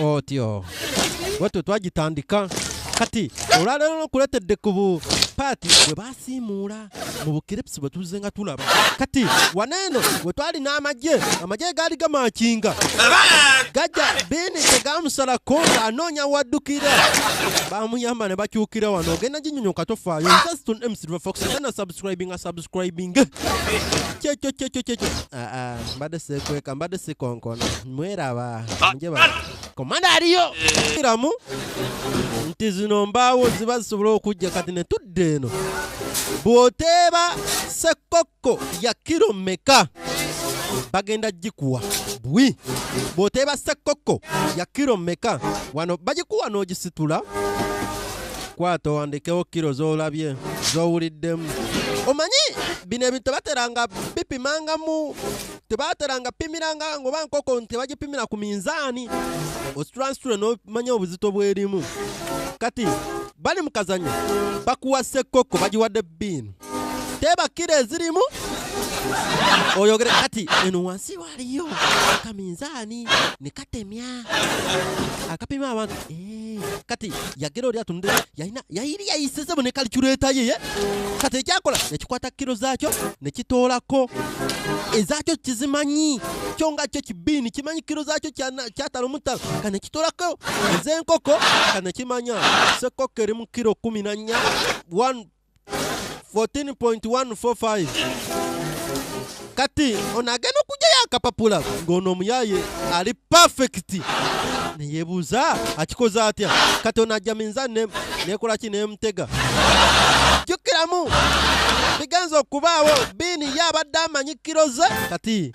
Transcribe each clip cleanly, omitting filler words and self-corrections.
Otyo bwetyo twagitandika. Kati olwaleero n'okuleetedde ku bu paati bwe basiimuula mu bukiripsi bwe tuzze nga tulaba. Kati wano eno we twali n'amagye, amagye gaali gamakinga gajja Biini tegamusalako ng'anoonya waddukira, bamuyamba ne bakyukira wano. Ogenda ginyonyoka tofaayo. Nze Stone MC River Fox, tena subscribing subscribing kyekyo kyekyo kyekyo. Aa, mbadde seekweka, mbadde sikonkona, mweraba muje ba komanda aliyo iramu nti zino mbaawo ziba zisobola okujja. Kati ne tudda eno, bw'oteeba ssekkokko ya kiro mmeka bagenda gikuwa bwi. Bw'oteeba ssekkokko ya kiro mmeka wano bagikuwa n'ogisitula. Kwata owandikewo kiro z'olabye z'owuliddemu. Omanyi bino ebintu tebateranga bipimangamu, tebateranga pimiranga ng'oba nkoko tebagipimira ku minzaani, ositulansitule n'omanya obuzito bw'erimu. Kati bali mu kazanyo bakuwa ssekkokko, bagiwadde bbiini, teeba kiro ezirimu oyogere. Kati eno wansi waliyo akaminzaani ne katemya akapima abantu. Kati yagera oli atunde yalina yayiri yayisizemu ne kaliculeeta ye. Kati ekyakola nekikwata kiro zaakyo nekitoolako ezaakyo kizimanyi kyo nga kyo kibiini kimanyi kiro zaakyo kyatalo mutalo, kati nekitoolako ez'enkoko, kati nekimanya ssekkokko eri mu kiro 14, 14.145. Kati ono agenda okugyayo akapapula ng'ono omuyaye ali perfect, neyebuuza akikoze atya. Kati ono ajja minzaani nekola ki nemutega. Jjukiramu bigenza okubaawo, Biini ye abadde amanyi kiro ze. Kati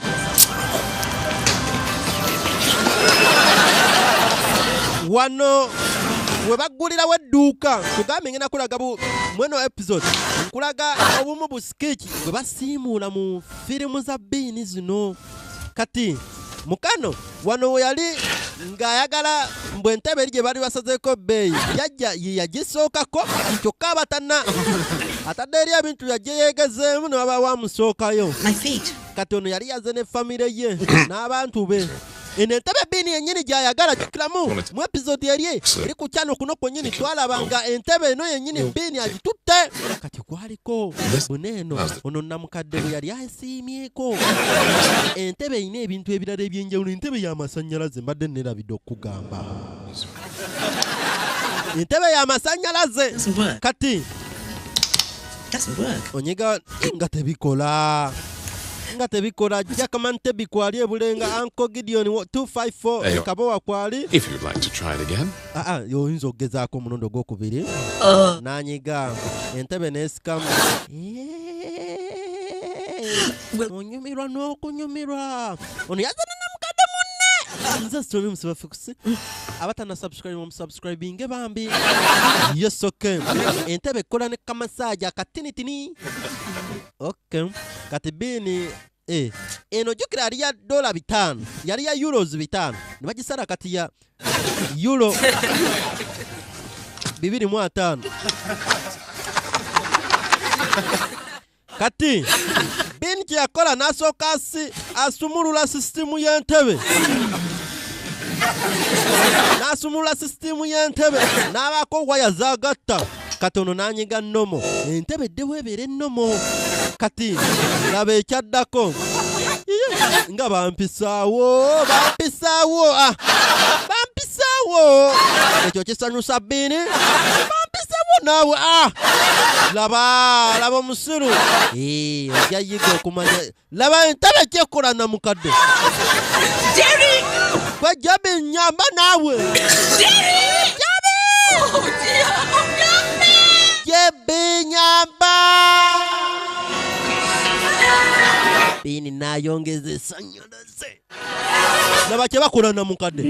wano we baggulirawo edduuka, tugambye ngenda kulaga mweno episode nkulaga obumu bu sketch bwe basiimuula mu firimu za Biini zino. Kati mukano wano we yali ng'ayagala mbu entebe eri gye bali basazeeko ebbeeyi, jjajja ye yagisookako, kyokka aba tanna atadde eri ebintu yajje yeegezeemu ne wabaawo amusookayo. My feet. Kati ono yali yazze ne famire ye n'abantu be. Eno entebe Biini yennyini gy'ayagala, jjukiramu mu episode eri eri ku kyano kuno kwennyini twalaba nga entebe eno yennyini Biini agitutte. Kati kwaliko buneeno ono namukadde bwe yali asiimyeko entebe erina ebintu ebirala eby'enjawulo. Entebe y'amasannyalaze mbadde neerabidde okukugamba, entebe y'amasannyalaze. Doesn't work. Kati Doesn't work. onyiga nga tebikola, nga tebikola. Jackman Tebi kwali ebulenga, Uncle Gideon 254 Eyo. Kabowa kwali. If you'd like to try it again. Aa, oyinza okugezaako omulundi ogwokubiri. N'anyiga entebe n'esikamu. Onyumirwa n'okunyumirwa. Ono yazana na mukadde munne. Nze Story Musiba Fix. Abatana subscribe omusubscribinge bambi. Yes, okay. Entebe ekola ne kamasaja akatinitini. Okay. Kati Biini eno jjukira yali ya dola 5, yali ya euros 5, ne bagisala kati ya euro 25. Kati Biini kye yakola n'asooka asumulula sisitimu y'entebe, n'asumulula sisitimu y'entebe n'abaako waya z'agatta. Kati ono n'anyiga nnomo, entebe eddewo ebeera ennomo. Kati laba ekyaddako. Iye, nga bampisaawo, bampisaawo, bampisaawo. Ekyo kisanyusa Biini, bampisaawo naawe. Laba, laba omusiru. Ojja yiga okumanya. Laba entebe kyekola na mukadde. Jerry! Gwe Jabi nnyamba naawe. Jerry! Jabi! Oh dear, oh no! Jabi nyamba. Biini n'ayongeza essannyalaze. Laba kye bakola na mukadde.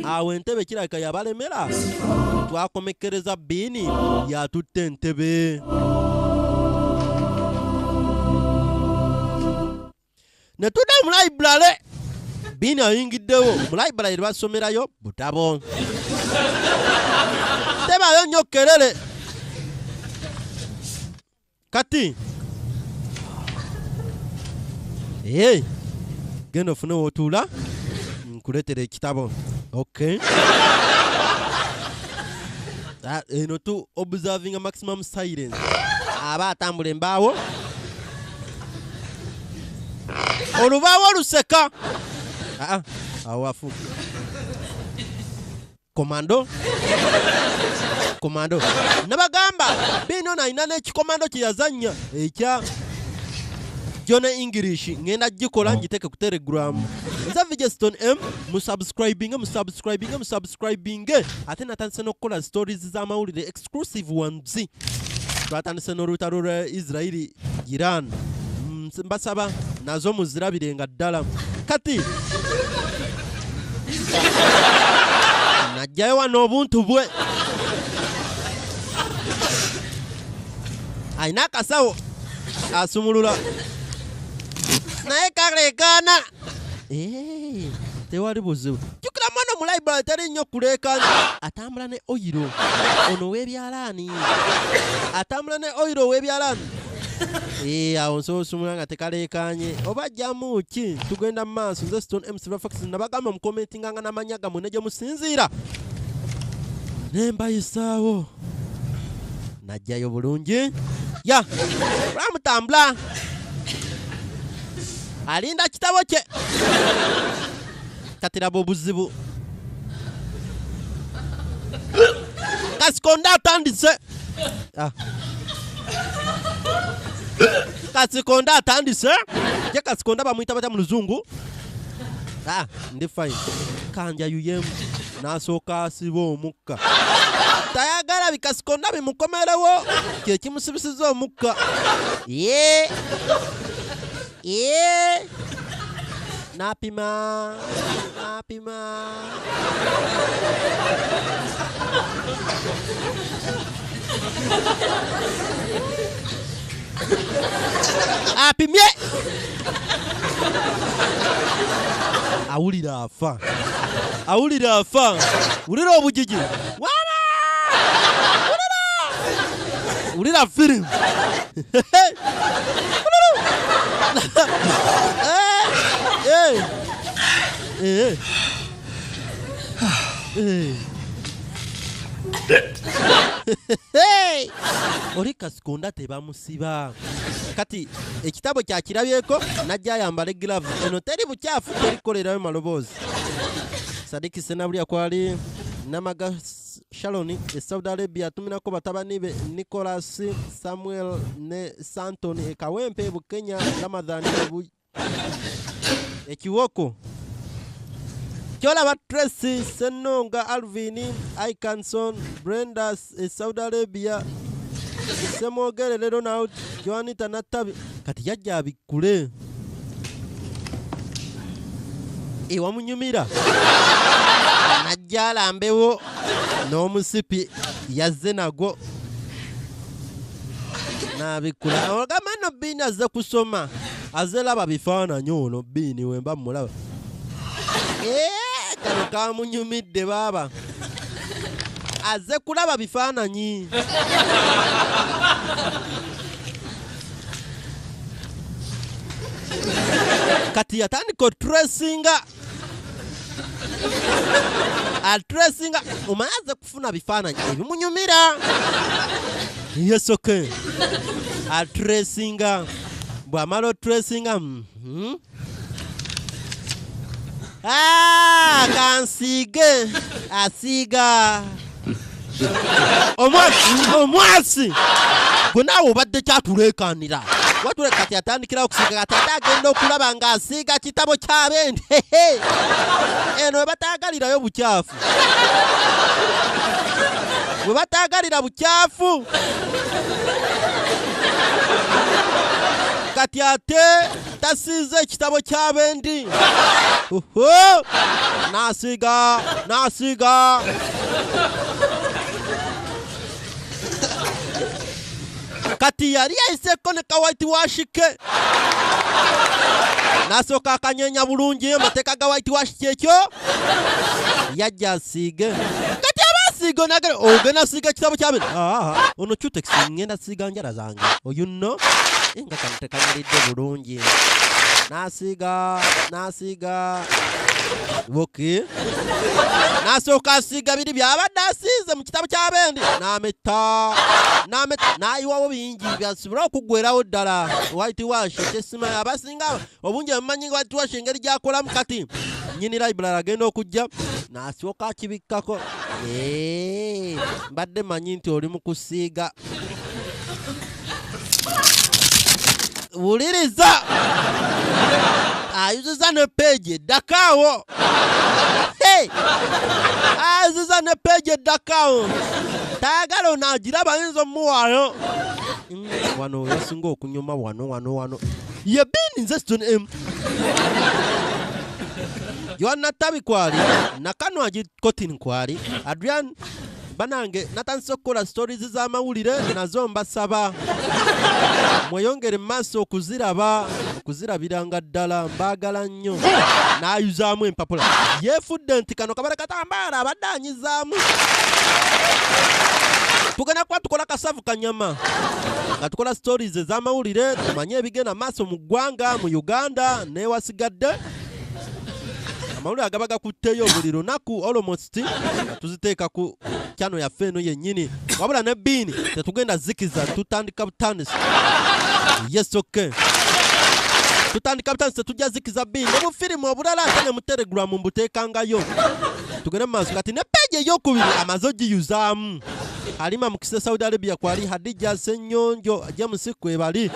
Awo entebe kirabika yabalemera. Twakomekkereza Biini yatutte entebe. Ne tudda mu library. Biini ayingiddewo mu library basomerayo butabo. Tebayo nnyo kerere. Kati genda ofune w'otuula nkuleetere ekitabo. Okay. Eno tu observing a maximum silence. Aba atambula embaawo. Olubaawo luseka. Awo afu. Komando. Komando. Nabagamba bino na ina n'ekikomando kye yazannya ekya Johnny English ngenda gikola ngiteke ku Telegram. Nza Stone M musubscribing musubscribing musubscribing ate natandise n'okukola stories z'amawulire exclusive ones. Twatandise n'olutalo lwa Israeli Iran. Mbasaba nazo muzirabire nga ddala. Kati najjayo wano obuntu bwe. Alina akasawo asumulula naye kaleekaana. Tewali buzibu. Jjukira mwana mu library teri nnyo kuleekaana. Atambula ne oyiro ono w'ebyalaani. Atambula ne oyiro w'ebyalaani. Awo nsobola osumula nga tekaleekaanye. Oba jjamu ki? Tugenda mu maaso. Nze Stone MC Rafax nabagamba mukomentinganga n'amannya gammwe ne gye musinziira. Ne mbayisaawo. Najjayo bulungi. Ya, lwamutambula. Alinda kitabo kye. Katiraba obuzibu. Kasikonda atandise. Kasikonda atandise. Je Kasikonda bamuyita batya mu luzungu? Ndi fine. Kanja yuyemu. N'asooka asiba omukka. Tayagala bikasikonda bimukomerewo. Kye kimusibisiza omukka. Ye. Ye. Napima. Napima. Apimye. Awulira afa. Awulira afa. Wulira obujiji. Wala! Wulira! Wulira firimu. Oli Kasikonda tebamusiba. Kati ekitabo kyakirabyeko najja ayambale glove. Eno teri bukyafu terikolerayo maloboozi. Sadiki Senabulya kwali Namaga Shaloni e Saudi Arabia atuminako batabani be Nicholas Samuel ne Santon e Kawempe Bukenya Ramadhan Ekiwoko. Kyolaba Tracy Senonga Alvin Ikanson Brenda e Saudi Arabia Semwogere Ronald Joanita Natabi. Kati yajja abikule. Ewamunyumira. Najja alambewo n'omusipi yazze nagwo n'abikula. Ogamba nno Biini azze kusoma. Azze laba bifaananyi ono Biini we mba mmulaba. Kano kamunyumidde baaba. Azze kulaba bifaananyi. Kati yatandika otresinga. Atresinga omaze kufuna bifaananyi ebimunyumira. Yes, okay. Atresinga. Bw'amala otresinga. Kansiige. Asiiga. Omwasi, omwasi. Gwe naawe obadde kyatuleekaanira. Watule kati atandikirawo okusiiga kati ate agenda okulaba ng'asiiga kitabo ky'abende. Eno we bataagalirayo bukyafu. We bataagalira bukyafu. Kati ate tasiize ekitabo ky'abendi. N'asiiga, n'asiiga. Kati yali yayiseeko ne ka white wash ke. N'asooka akanyenya bulungi amateeka ga white wash kyekyo. Yajja asiige. Kati aba asiiga onagera ogenda asiiga ekitabo ky'abene. Ono cutex ngenda asiiga njala zange. Oyo nno nga kano tekanyalidde bulungi. N'asiiga, n'asiiga. Okay. N'asooka asiiga biri by'abadde asiize mu kitabo ky'abendi. N'ametta, n'ametta, n'ayiwawo bingi byasobola okuggwerawo ddala. White wash kyesimanyi abasinga obungi bamumanyi nga white wash engeri gy'akolamu. Kati nnyini library agenda okujja n'asooka akibikkako. Mbadde mmanyi nti oli mu kusiiga. Wuliriza. Ayuziza ne peegi eddako awo. Hey! Ayuziza ne peegi eddako awo. Tayagala ono agiraba ayinza omuwaayo. Wano yasinga okunyuma wano, wano, wano. Ye Bean nze Stone M. Yohana Tabi kwali, Nakanwagi Cotton kwali, Adrian banange natandise okukola stories z'amawulire nazo mbasaba mweyongere mu maaso okuziraba, okuzirabiranga ddala, mbaagala nnyo. N'ayuzaamu empapula. Yeefudde nti kano kabala katambaala abadde anyizaamu. Tugenda kuba tukola kasavu kanyama nga tukola stories ez'amawulire tumanye ebigenda maaso mu ggwanga mu Uganda n'ewasigadde. Amawulire agaba gakutteyo buli lunaku almost nga tuziteeka ku channel yaffe eno yennyini. Wabula ne Bean tetugenda zikiza, tutandika butandisi. Yes, okay. Tutandika butandisi, tetujja zikiza Bean. Ne bufirimu obulala ate ne mu Telegram mbuteekangayo. Tugende mu maaso. Kati ne page ey'okubiri amaze ogiyuzaamu. Halima Mukisa Saudi Arabia kwali, Hadija Ssenyonjo James kwebali.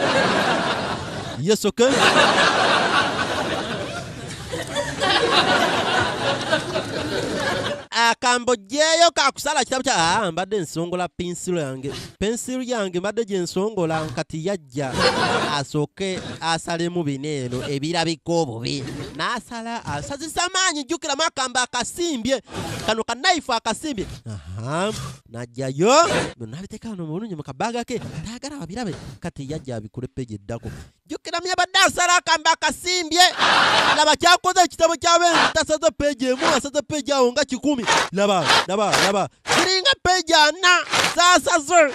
Yes, okay. Akambo jeyo kakusala kitabo kya, mbadde nsongola pensilo yange. Pensilo yange mbadde gye nsongola kati yajja asooke asalemu bino eno ebirabika obubi. N'asala, asazisa maanyi, jjukiramu akambe akasimbye. Kano ka knife akasimbye. Aha, n'ajjayo, byonna abiteeka wano mu bulungi mu kabaaga ke, tayagala babirabe. Kati yajja abikule peegi eddako. Jjukiramu yabadde asala akambe akasimbye. Laba kyakoze ekitabo ky'abenzi, tasaze peegi emu, asaze peegi awo nga 10. Laba, laba, laba. Ziringa peegi 4 z'asaze.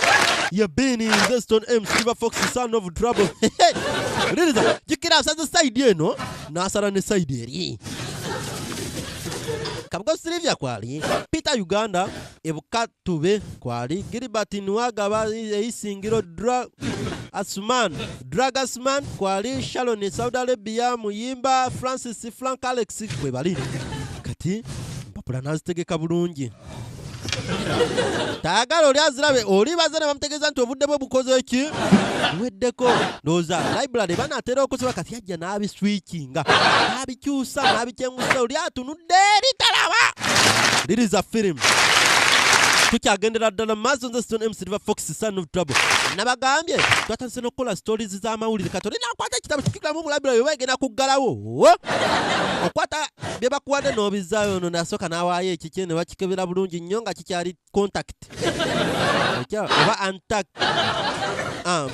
Ye Bean, nze Stone M, Silver Fox, son of trouble. Wuliriza, jjukira asaze sayidi eno, n'asala ne sayidi eri. Kabugo Sylvia kwali, Peter Uganda, Ebukatube kwali, Gilbert Nwagaba, Eisingiro, Asuman, Dragasman kwali, Sharon Saudi Arabia, Muyimba, Francis Frank Alex kwe bali. Kati mpapula n'azitegeka bulungi. Tayagala oli azirabe, oli baze ne bamutegeeza nti obudde bwe bukoze ki? Buweddeko. Ndowooza library banaatera okusiba, kati yajja n'abiswikinga, n'abikyusa, n'abikyengusa, oli atunudde eri talaba. Liriza firimu. Tukyagendera ddala mu maaso, nze Stone M Silver Fox, son of trouble. Nabagambye twatandise n'okukola stories z'amawulire. Kati olina akwata ekitabo kikiramu mu library oba egenda kuggalawo. Okwata bye bakuwadde n'obizzaayo, ono nasooka n'awaayo ekikye ne bakikebera bulungi nnyo nga kikyali contact. Ekya, oba intact.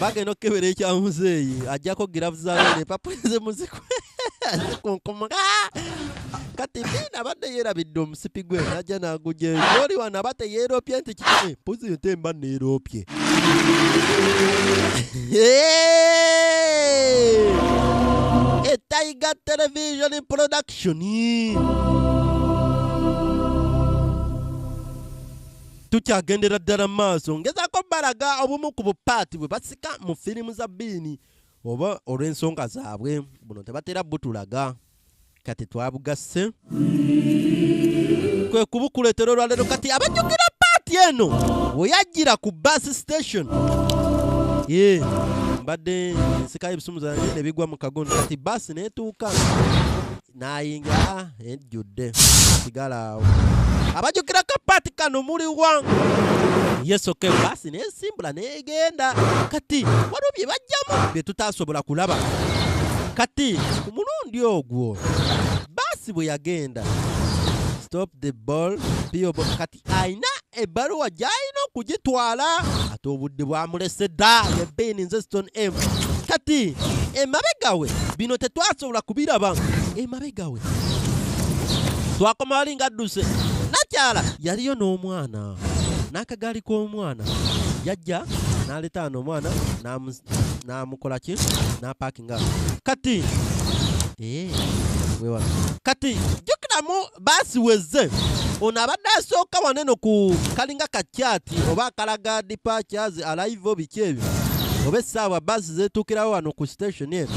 Bagenda okukebera ekya muzeeyi, ajjako gloves zaabwe n'empapula ze zikunkumula. Kati Bean abadde yeerabidde omusipi gwe, n'ajja n'agugya. Oli wano aba teyeeropye nti kiki? Mpozi yo temba neeropye. Hey! A Tiger Television Production. Tukyagendera ddala mu maaso. Ngezaako balaga obumu ku bupaati bwe basika mu firimu za Bean oba olw'ensonga zaabwe. Buno tebatera butulaga. Kati twabugasse kwe kubukuleetera olwaleero. Kati abajjukira paati eno we yajjira ku bus station. Ye, mbadde nsikayo ebisumuzo byange ne bigwa mu kagondo. Kati bus n'etuuka n'ayingira, ejjudde. Sigala awo. Abajjukira kapaati kano muli wa? Yes, okay, bus n'esimbula n'egenda. Kati waliwo bye bajjamu bye tutaasobola kulaba. Kati ku mulundi ogwo baasi bwe yagenda, stop the ball, P.O. Box. Kati alina ebbaluwa gy'alina okugitwala, ate obudde bwamulese dda. Ye Bean, nze Stone M. Kati emabega we bino tetwasobola kubiraba. Emabega we twakoma wali nga adduse. Nakyala yaliyo n'omwana, n'akagaali k'omwana. Yajja n'aleeta wano omwana, n'amukola ki? N'apaakinga. Kati Wewa kati jjukiramu baasi wezze ono abadde asooka waneno ku kalinga kakyati oba akalaga departures arrival biki ebyo oba essaawa baasi zeetuukirawo wano ku station eno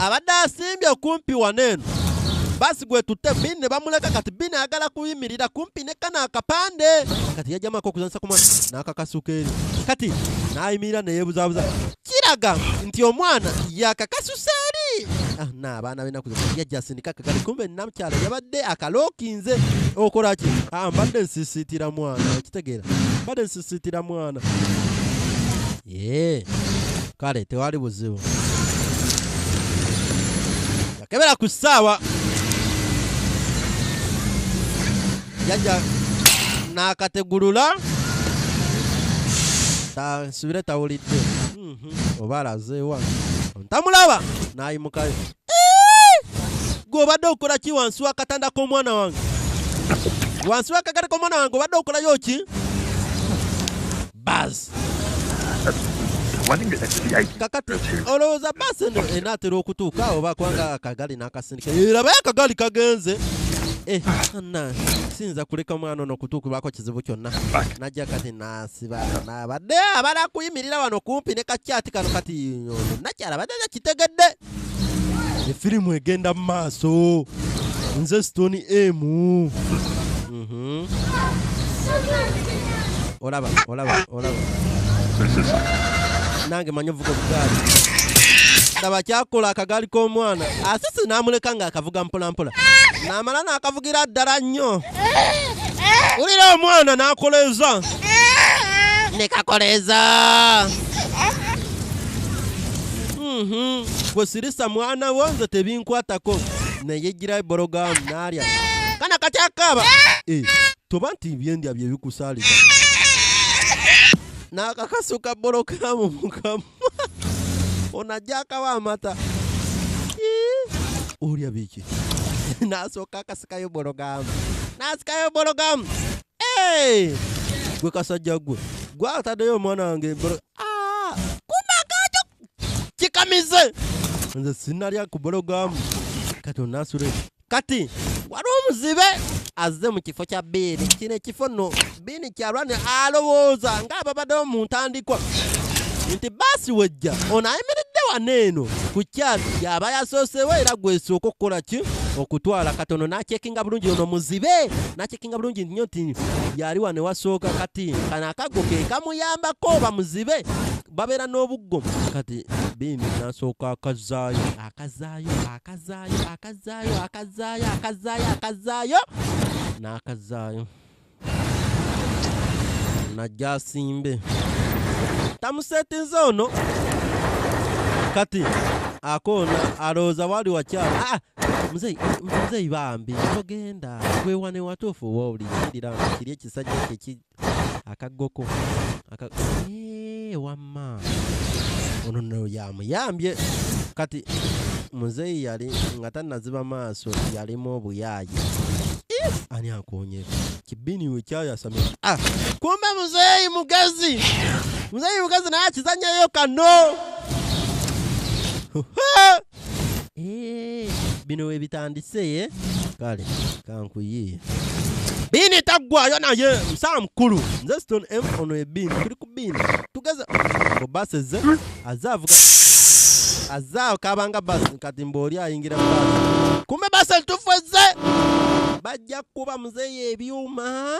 abadde asimbye kumpi waneeno baasi gwetutte Bini ne bamuleka kati Bini ayagala kuyimirira kumpi ne kano akapande kati yajjamako okuzansa ku mwana n'akakasuka eri kati n'ayimirira ne yeebuzaabuza kiraga nti omwana yakakasusa eri na abaana b'ennaku zino yajja asindika akagaali kumbe namukyala yabadde akalookinze okola ki mbadde nsisiitira mwana okitegeera mbadde nsisiitira mwana kale tewali buzibu yakebera ku ssaawa yajja n'akategulula nsubire tawulidde oba alazeewa ntamulaba n'ayimukayo gwe obadde okola ki wansi w'akatanda k'omwana wange wansi w'akagari k'omwana wange obadde okolayo ki baasi kakati olowooza baasi eno enaatera okutuuka oba kubanga akagali n'akasindika erabayo akagali kagenze na siyinza kuleka omwana ono okutuukibwako kizibu kyonna najja kati n'asiba n'abadde abala kuyimirira wano kumpi ne kakyati kano kati ono nakyala abadde kitegedde efirimu egenda mu maaso nze Stone M olaba olaba olaba nange manyi ovuga obugaali ndaba kyakola akagaali k'omwana asisi n'amuleka ng'akavuga mpolampola n'amala n'akavugira ddala nnyo wulira omwana n'akoleeza ne kakoleeza gwe sirisa mwana wo nze tebinkwatako neyegirayo borogamu n'alya kana kakyakaaba toba nti byendya bye bikusaalika n'akakasuka borogamu mukamwa ono ajja akawa amata olya biki n'asooka akasikayo borogamu n'asikayo borogamu gwe kasajja gwe gwe ataddeyo omwana wange kumakakyo kikamize nze sinnalya ku borogamu kati onaasule kati waliwo omuzibe azze mu kifo kya Bini kino ekifo nno Bini kyalwane alowooza ng'ababaddewo mu ntandikwa nti baasi wejja ono ayimiridde wano eno ku kyati yaba yasoosewo era gwesooka okukola ki okutwala katono n'akyekinga bulungi ono muzibe n'akyekinga bulungi nnyo nti yali wano wasooka kati kano akaggo ke kamuyambako bamuzibe babeera n'obuggo kati Bini n'asooka akazaayo akazaayo akazaayo akazaayo akazaayo akazaayo akazaayo n'akazaayo najja asimbe tamusetinze ono kati akoona alowooza wali wakyala muzeeyi bambi togenda gwe wane watuufu wooli kirira kiri ekisajja kye akaggoko wamma ono nno yamuyambye kati muzeeyi yali nga tannaziba maaso yalimu obuyaayi ani akoonye kibini we kyayasamye kumbe muzeeyi mugezi naye akizannyayo kano bino we bitandise kale kankuyiye Bini taggwayo naye musaa mukulu nze Stone M ono ye Bini tuli ku Bini tugeze baasi ezze azze avuga azze akabanga baasi kati mbaoli ayingira baasi kumbe baasi entuufu ezze bajja kuba muzeeyi ebyuma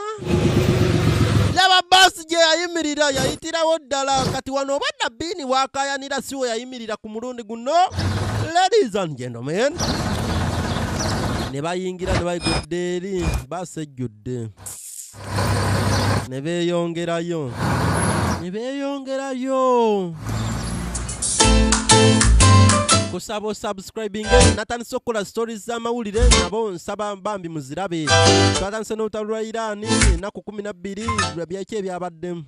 laba baasi gye yayimirira yayitirawo ddala kati wano obadda Bini waakayanira si we yayimirira ku mulundi guno ladies and gentlemen ne bayingira ne bayigudde eri baasi ejjudde ne beeyongerayo ne beeyongerayo kusaba osubscribing natandise okukola stories z'amawulire nabo nsaba bambi muzirabe twatandise n'olutalo lwa Iran ennaku 12 byaki ebyabaddemu.